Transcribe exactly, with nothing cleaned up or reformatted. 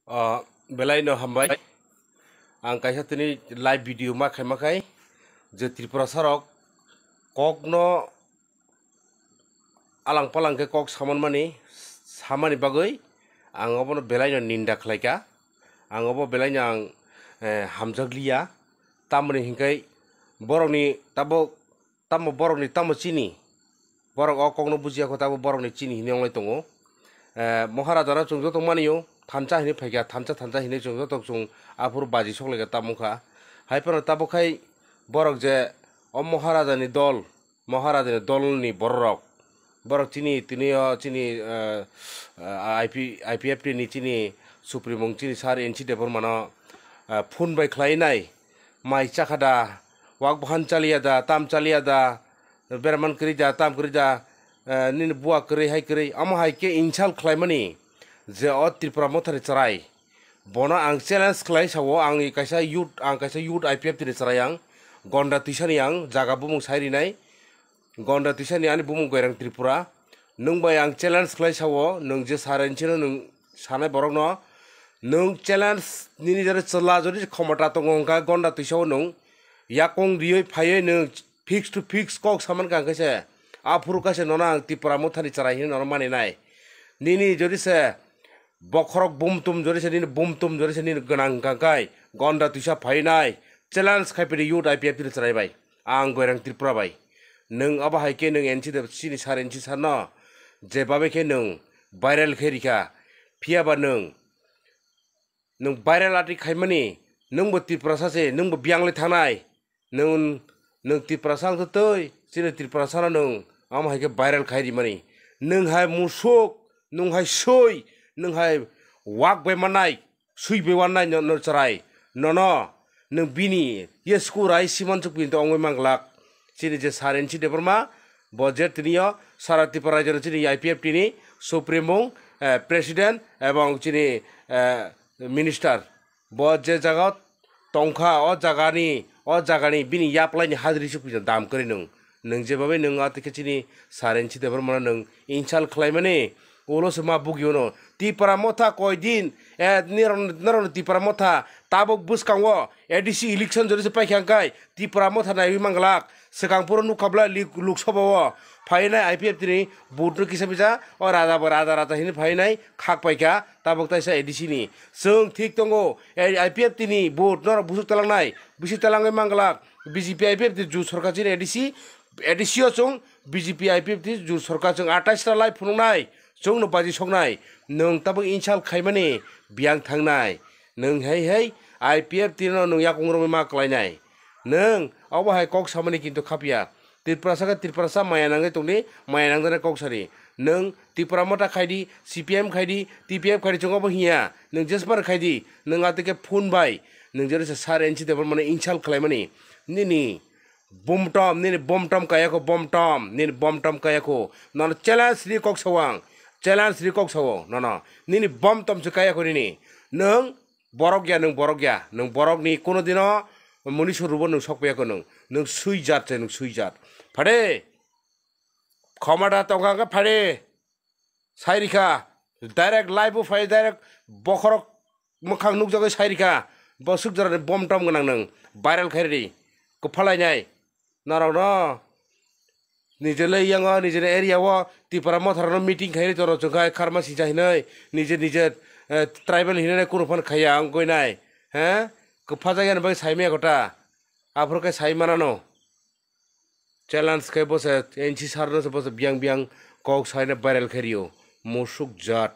O, belai no hambai. Ang kaisa tini live video ma khaima khai je Tripura sarok kokno alang palang khe kok saman mani, samani bagwi ang obono belai no ninda khlai kha. Ang obo belai no ang, eh, hamjak liya. Tamoni hinkhai borokni tabuk tamo borokni tamo chini, borok o kokno bujiya kho, tabo borokni chini hinwi wnglai tongo. Eh, Maharaja no chwng joto manio, thansa hinwi phaikha, thansa thansa hinwi chwng joto chwng aphuru baji sok laikha tamo wngkha. Hai phano tabuk khai borok je o Maharaja ni dol, Maharaja ni dol ni borok rok, borok chini tini o chini, eh, eh, I P, I P F T ni chini suprimung chini sir N C Debbarma no, eh, phone bai khlai nai, mai chakha da, wak bahan chaliya da, tam chaliya da, beraman kwrwi da, tam kwrwi da, eh, nini buwa kwrwi hai kwrwi, omo hai khe insult khlaimani je o Tripura Mothani chwrai. Bono ang challenge khlai sao, ang kaisa youth, ang kaisa youth I P F T ni chwrai ang, gonda twisani ang jaga bumung sai rinai, gonda twisani ani bumung Goirang Tripura. Nwng bai ang challenge khlai sao, nwng je sir N C no nwng sanai borokno, nwng challenge nini jora chwla jodi khomota tongo hwnkha gonda twisao nwng yakung riwi phaiwi nwng fix to fix kok saman kha hwnkhe se aphuru kaisa nono ang Tripura Mothani chwrai hinwi nono maninai. Nini jodi se bokhorok bumtum jodi se nini bumtum jodi se nini gwnang hwnkha khai gonda twisa phainai challenge khai pidi youth I P F T ni chwrai bai. Ang Goirang Tripura bai. Nwng abo hai khe nwng N C Deb-, chini sir N C sir no je babe khe nwng viral khe rikha. Phiya ba nwng, nwng viral ati khaimani, nwngbo Tiprasa se, nwngbo biyang le thangnai. Nwng, nwng Tiprasa wngtwi twi, chini Tiprasa no nwng amo hai khe viral khai rimani. Nwng hai musuk, nwng hai sui, nwng hai wak bai manai. Sui bai wannai no, no chwrai. Nono, nwng bini, ye sku rai siman chuk pinto ongwi manglak. Chini je sir N C Debbarma, bo je tini o sara Tripura rajyo chini I P F T ni supremung, eh, president, ebong chini, eh, minister. Bo je jaga tongkha, o jagani, o jagani bini yaplaini hajri chuk pinto dam kwrwi nwng. Nwng je babai nwng a twi khe chini sir N C Debbarma no nwng insult khlaimani, ulo se ma bugio no. Tipra Motha koidin, eh, nirok, norokni Tipra Motha tabuk bwskango A D C election jori se paikha hwnkhe Tipra Motha naiwi manglak. Swkang phuru nukha bwlai lik-, Lok Sabha o phainai I P F T ni vote no kisa bisa o raja bo raja raja hinwi phainai khak paikha tabuk taisa A D C ni. Chwng thik tongo, eh, I P F T ni vote norok busuk talangnai, bisi talangwi manglak. B J P I P F T jut sorkar chini A D C, A D C o chwng B J P I P F T jut sorkar chwng atais ta lai phunuknai, chwngno baji soknai, nwng tabuk insult khaimani biyang thangnai, nwng hei hei I P F T no nwng yakung romwi ma klainai, nwng obo hai kok samani kintu khapya, Tiprasa khe Tiprasa maya nangwi tongdi, maya nangjaknai kok sari, nwng Tipra Motha khaidi, C P M khaidi, T P F khaidi chwng obo hiya, nwng jesbar khaidi, nwng atwkhe phone bai, nwng jero se sir N C Debbarma no insult khlaimani, nini Bomtom, nini bomtom kayakho, bomtom, nini bomtom kayakho. Nono challenge ri kok sawang, challenge ri kok sawo, nono. Nini bomtom se kayakho nini. Nwng borok ya, nwng borok ya, nwng borok ni kono dino muni surubo nwng sok payakho nwng. Nwng sui jat se, nwng sui jat. Phade, khomata tongkha khe phade. Sai rikha, direct live o phai, direct bokhorok mwkhang nukjagwi sai rikha, bo swk jorani bomtom gwnang nwng, viral khairidi, kwphalainai, norokno, nijele yango, nijeni area o, Tipra Motharokno meeting khairi toro chwngkhai, kharma singcha hinwi, nije, nije, eh, tribal hinwi kunu phano khaiya wngwi nai, he, kwphajakya ni bagwi saimaya kota, aphuru khe sai manano. Challenge khe bo se N C sir no se bo se biyang biyang kok sai no viral khe rio. Musuk jat.